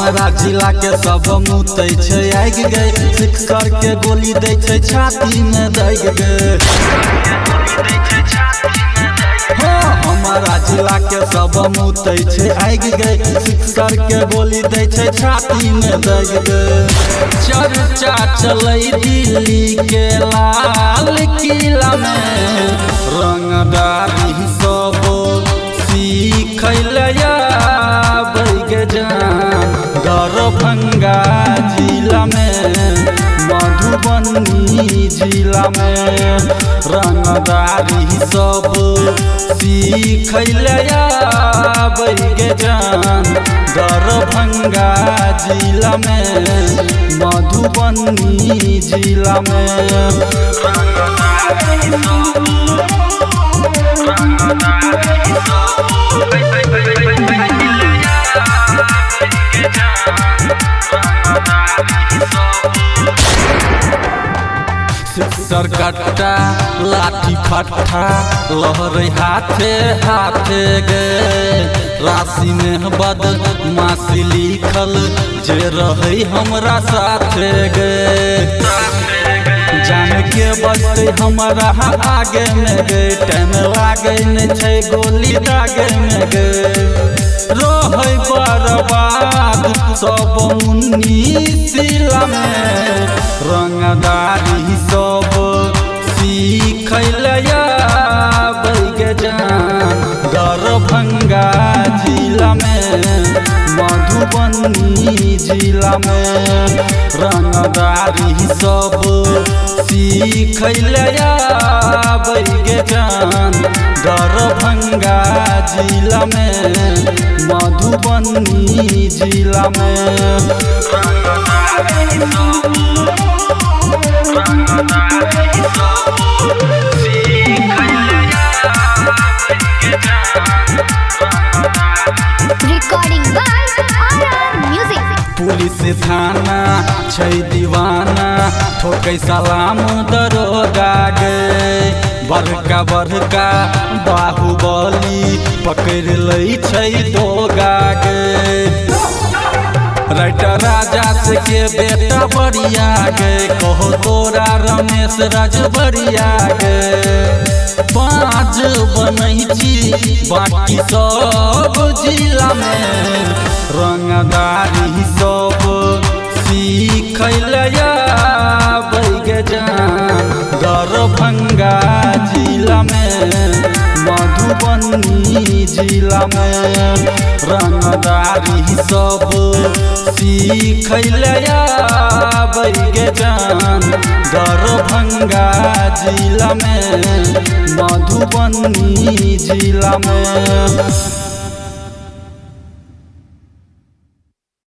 हमारा जिला के सब मुतै छै आगि गे, सिक्सर के गोली दै छै छाती में दागि गे। हाँ, हमारा जिला के सब मुतै छै आगि गे, सिक्सर के गोली दै छै छाती में दागि गे। चर्चा चलै दिल्ली के लाल किला में, रंगदारी सब सीखै ले आबै गे जान। दरभंगा जिला में, मधुबनी जिला में, रंगदारी सब सीखै ले आबै गे जान। दरभंगा जिला में, मधुबनी जिला में। सिक्सर कट्टा लाठी फट्टा लहरे हाथे हाथे गे, राशि में बदमाशी लिखल जे रहै हमरा साथे गे। जान के बचते हमरा आगे में गे, टाइम लागे नै छै गोली दागे में गे। रहै बर्बाद सब मुन्नी जिला में, रंगदारी सब सीखै ले आबै गे जान। दरभंगा जिला में, मधुबनी जिला में, रंगदारी सब सीखै ले आबै गे जान। दरभंगा जिला में, मधुबनी जिला में। Recording by RR Music. Police थाना छै दीवाना, ठोकै सलाम दरोगा गे। बड़का बड़का बाहुबली पकड़ि लै छै दोगा गे। राइटर राजा से के बेटा बढ़िया गे, कहो तोरा रमेश राज बढ़िया गे। पाँच बनै छी बाकी सब जिला में, रंगदारी सब सीखै ले आबै गे जान। दरभंगा जिला में, मधुबनी जिला में, रंगदारी सब सीखै ले आबै गे जान। दरभंगा जिला में, मधुबनी जिला में।